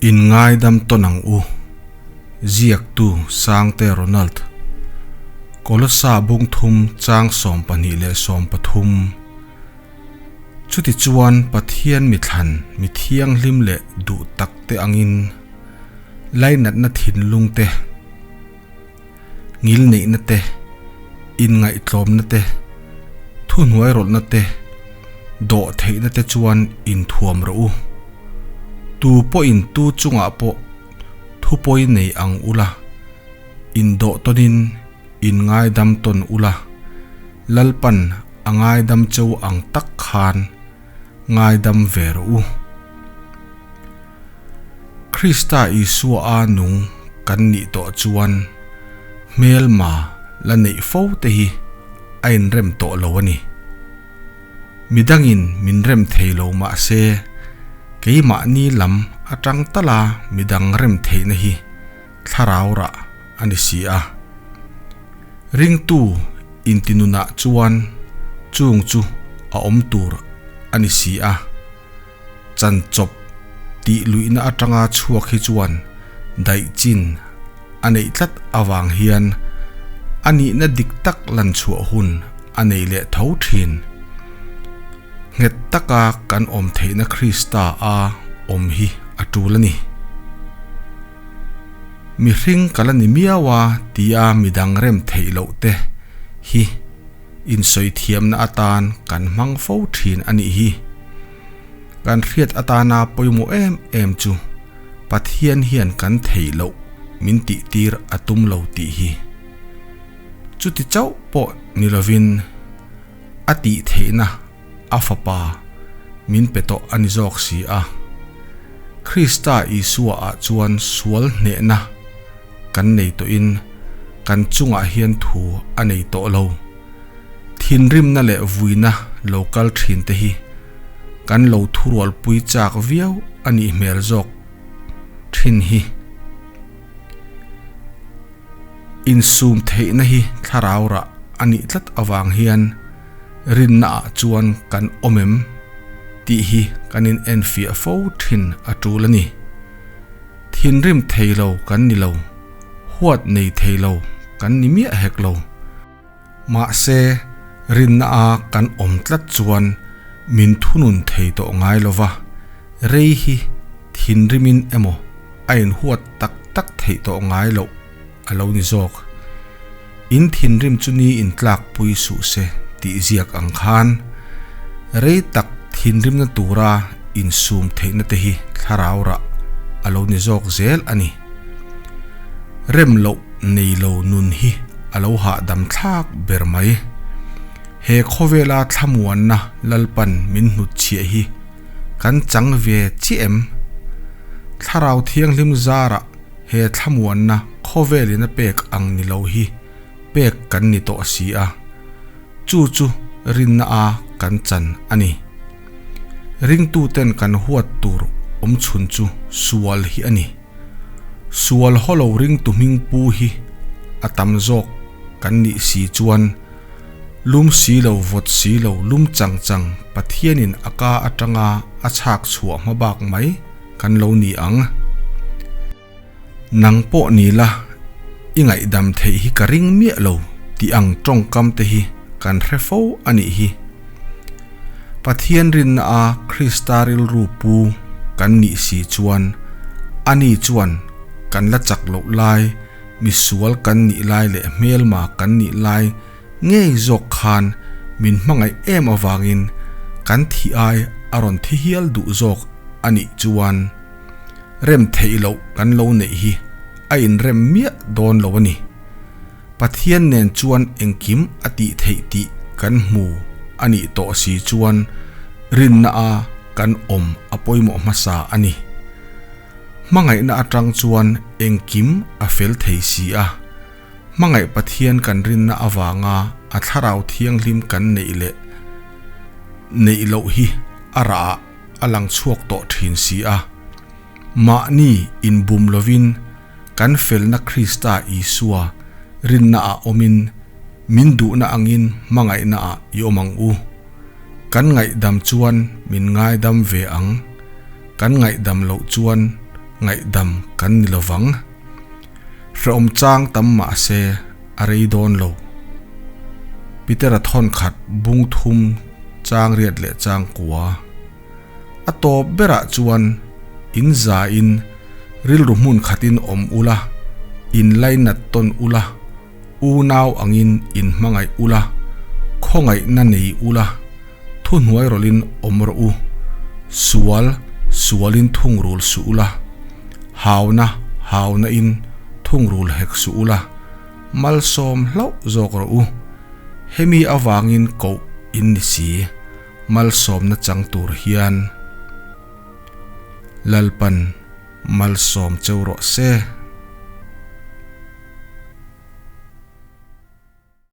In ngaidam tawn ang u, ziaktu Sangte Ronald, Kolossa bung thum chang 12 leh 13. Chutichuan Pathian mithlan mi thianghlim leh duh takte angin lainatna thinlung te, ngilneihna te, inngaihtlawmna te, thuhnuairawlhna te, dawhtheihna te chuan inthuam rawh u. Tu pawhin tu chungah pawh thupawi nei ang ula, indawh tawnin inngaidam tawn ula, Lalpan a ngaidam cheu ang tak khan ngaidam ve rawh u. Krista Isua a nung kan nih tawh chuan hmelma la neih fo te hi a inrem tawh lo a ni. Midangin min rem thei lo mah se keimahni lam atang tala midang rem theihna hi thlarau rah a ni si a. Ringtu intinunah chuan chung chu a awm tur a ni si a. Chan chawp tih luihna atanga chhuak hi chuan daih chin a neih tlat avang hian a nihna dik tak lan chhuah hun a nei leh tho thin. Nghet taka kan awm theihna Krista a awm hi a tul a ni. Mihring ka la ni miau a tia midang rem theih loh te hi insawi thiamna atan kan hmang fo thin a nih hi. Kan hriat atana pawimawh em em chu Pathian hian kan theih loh min tih tir a tum lo tih hi. Chuti chauh pawh ni lovin a tih theihna a fapa min pe tawh a ni zawk si a. Krista Isua ah chuan sual hnehna kan nei tawhin kan chungah hian thu a nei tawh lo. Thinrimna leh vuina lo kal thin te hi kan lo thurualpui chak viau a nih hmel zawk thin hi. Insum theihna hi thlarau rah a nih tlat avang hian rinna ah chuan kan awm em tih hi kan in enfiah fo thin a tul a ni. Thinrim thei lo kan ni lo, huat nei thei lo kan ni miah hek lo. Mahse, rinna a kan awm tlat chuan min thunun thei tawh ngai lo va, rei hi thinrimin emaw a inhuat tak tak theih tawh ngai loh a lo ni zawk. In thinrim chu ni intlakpui suh se tih ziak ang khan rei tak thinrimna tura insum theihna te hi thlarau rah a lo ni zawk zel a ni. Rem loh nei lo nun hi a lo hahdam thlak ber mai. He khawvela thlamuanna Lalpan min hnutchhiah hi kan chang ve chiah em? Thlarau Thianghlim zarah he thlamuanna khawvelin a pek ang ni lo hi pek kan ni tawh si a, chu chu rinna a kan chan a ni. Ringtuten kan huat tur awm chhun chu sual hi a ni. Sual hawlo ringtu hming pu hi a tam zawk kan nih si chuan lum si lo vawt si lo lum chang chang Pathianin a ka atanga a chhak chhuah hma bak mai kan lo ni ang. Nang pawh ni la, i ngaihdam theih hi ka ring miah lo tih ang tawngkam te hi kan hre fo a nih hi. Pathian rinna a Krista rilru pu kan nih si chuan ani chuan kan la chak loh lai, misual kan nih lai leh hmelma kan nih lai ngei zawk khan min hmangaih em avangin kan thih ai a rawn thi hial duh zawk a nih chuan rem theih loh kan lo neih hi a inrem miah dawn lo a ni. Pathian nen chuan engkim a tih theih tih kan hmu a nih tawh si chuan rinna a kan awm a pawimawh hmasa a ni. Hmangaihna atang chuan engkim a fel thei si a. Hmangaih Pathian kan rinna avanga a thlarau thianghlim kan neih leh neih loh hi a rah ah a lang chhuak tawh thin si a. Mahni inbum lovin kan felna Krista Isua rinna ah awmin min duhna angin hmangaihna ah i awm ang u. Kan ngaihdam chuan min ngaidam ve ang, kan ngaihdam loh chuan ngaihdam kan ni lovang. Hrehawm chang tam mah se a rei dawn lo. Petera thawn khat bung thum chang riat leh chang kua. A tawp berah chuan in zain rilru hmun khatin awm ula, in lainat tawn ula, unau angin in hmangaih ula, khawngaihna nei ula, thuhnuai rawlhin awm rawh u, sual sualin thungrul suh ula, hauna haunain thungrul hek suh ula, malsawm hlauh zawk rawh u, hemi avangin koh in ni si, malsawmna chang tur hian Lalpan malsawm cheu rawh se.